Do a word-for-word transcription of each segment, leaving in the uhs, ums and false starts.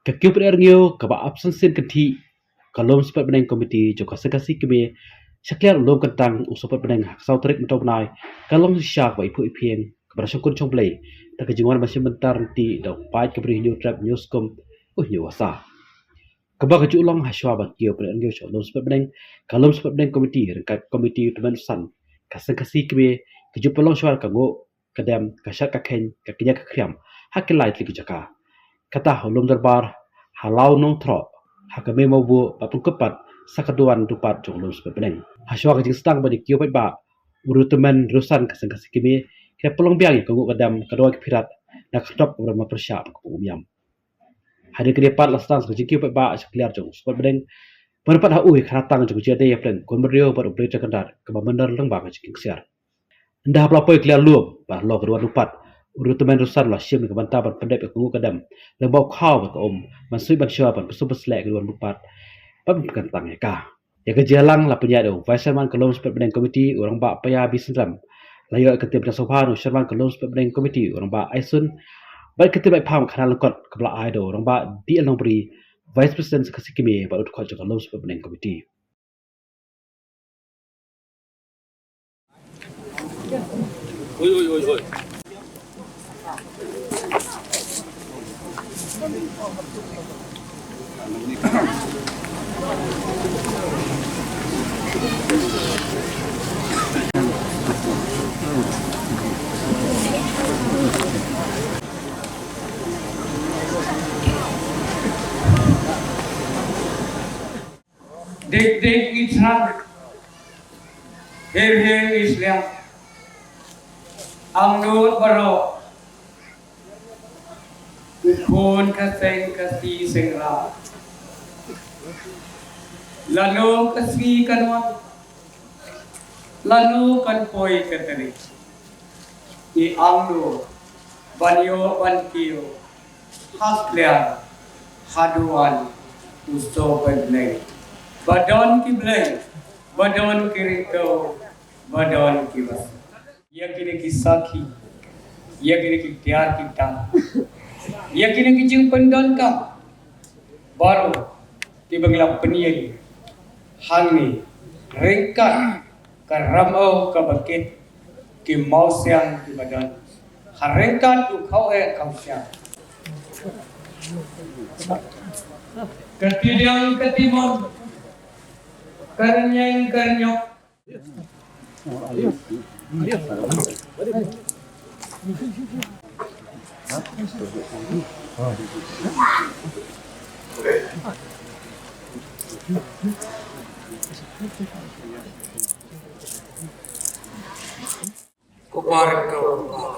Ka kiew pynrngiew kaba ap shen sien kynthih ka Lum Spet Bneng Committee jong ka Seng Khasi Kmie, sha kliar u lum kyntang u Spet Bneng ha ka saw tarik mynta u bnai, ka long shisha kaba iphuh iphieng, kaba da shongkun shongblei da ka jingwan ban shim bynta ryntih da u paid ka Bri Hynñiewtrep Hynñiewskum u Hynñiewasa. Kaba ka ju long hashwa ban kiew pynrngiew sha u Lum Spet Bneng, ka Lum Spet Bneng Committee ryngkat Committee u Tymmen u San ka Seng Khasi Kmie, ka ju pynlong shuwa ka nguh ka dem, ka shad ka kheiñ, ka kñia ka khriam ha ki lai tylli ki jaka. Kata ha u lum dorbar ha Law Nongtroh, ha ka Mei Mawbuh, bad pynkup pat sa ka duwan dupat jong u Lum Spet Bneng. Hashwa ka jingsdang ban ïa kiew paidbah, u Riewtymmen Riewsan ka Seng Khasi Kmie, ki la pynlong biang ïa ka nguh ka dem, ka duwai ka phirat na ka dop kaba don marpyrshah bad kaba umïam. Hadien kane pat la sdang sa ka jingkiew paidbah sha kliar jong u Spet Bneng, ban pynpat ha u ïa ka khynnah tang jong ka jingïadei ïapdeng Khun Briew bad U Blei Trai Kynrad, kaba mynta lyngba ka jingkieng ksiar. Ynda haba la poi kliar lum bad halor ka duwan dupat, u Riewtymmen Riewsan u la shim ïa ka bynta ban pyndep ïa ka nguh ka dem lyngba u khaw bad ka um, ban suit ban shor, ban pynsum pynsleh ïa ka duwan dupat, ban pynkyntang ïa ka. Ïa ka jingïalang la pynïaid da u Vice Chairman ka Lum Spet Bneng Committee, u Rangbah Paya B Synrem. La ïoh ïa ka ktien pynïasngewbha na u Chairman ka Lum Spet Bneng Committee, u Rangbah Aisun, bad ka ktien baitpham khana lyngkot kaba la ai da u Rangbah D L Nongbri, Vice President Seng Khasi Kmie bad u dkhot jong ka Lum Spet Bneng Committee. Oi, oi, oi, oi. Dik dik i thrang, hir hir i sliang, angnud baroh, u khun ka Seng Khasi Seng Raw. Lano ka sngi kan wan, lano kan poi ka tarik, ngi angnud ban ïoh ban kiew ha kliar, ha duwan u Spet Bneng. Ba don ki blei, ba don ki ryngkew, ba don ki basa. Ïa kine ki sakhi, ïa kine ki tiar ki tang, ïa kine ki jingpyndonkam baroh kiba ngi la pynïeng hangne ryngkat ka ramew kaba kit, ki mawsiang kiba don ha ryngkat u khaweh khawsiang. Ka tidiang ka timon, ka rynïeng ka rynïok. Ko bar ko bar.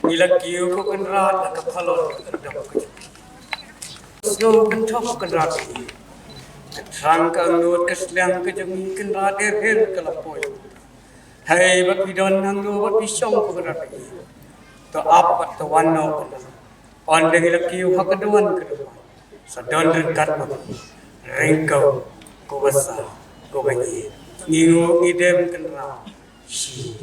Ngi la kiew ko Kynrad la ka phalot ka dok ka jong. Sngewbha ko Kynrad. Ka thrang ka angnud ka sliang ka jong ngi Kynrad, her her ka la poi. Hei ba phi don hangno ba phi shong ko Kynrad. To ap bad to wan noh Kynrad. Ynda ngi la kiew ha ka duwan ka duwan, sa don ryngkat ma phi, ryngkew, ko basa, ko bangeit. Ngi nguh ngi dem Kynrad. Shi.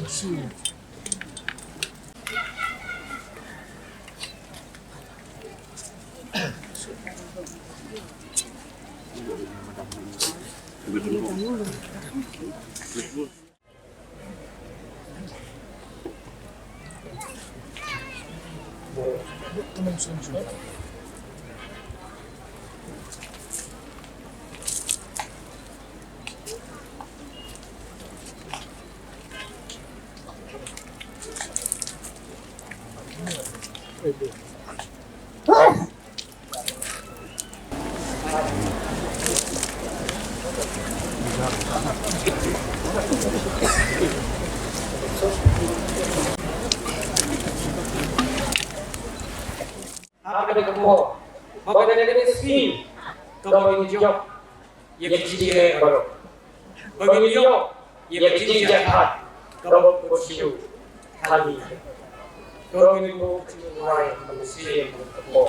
Ha kane ka por, ba kane ka sngi, kaba ngin ïoh ïa ka jingeh baroh. Ba ngin ïoh ïa ka jingjahthait kaba kut shuh ha ngi. To ngin buh jingduwai ha ka mynsiem ka por.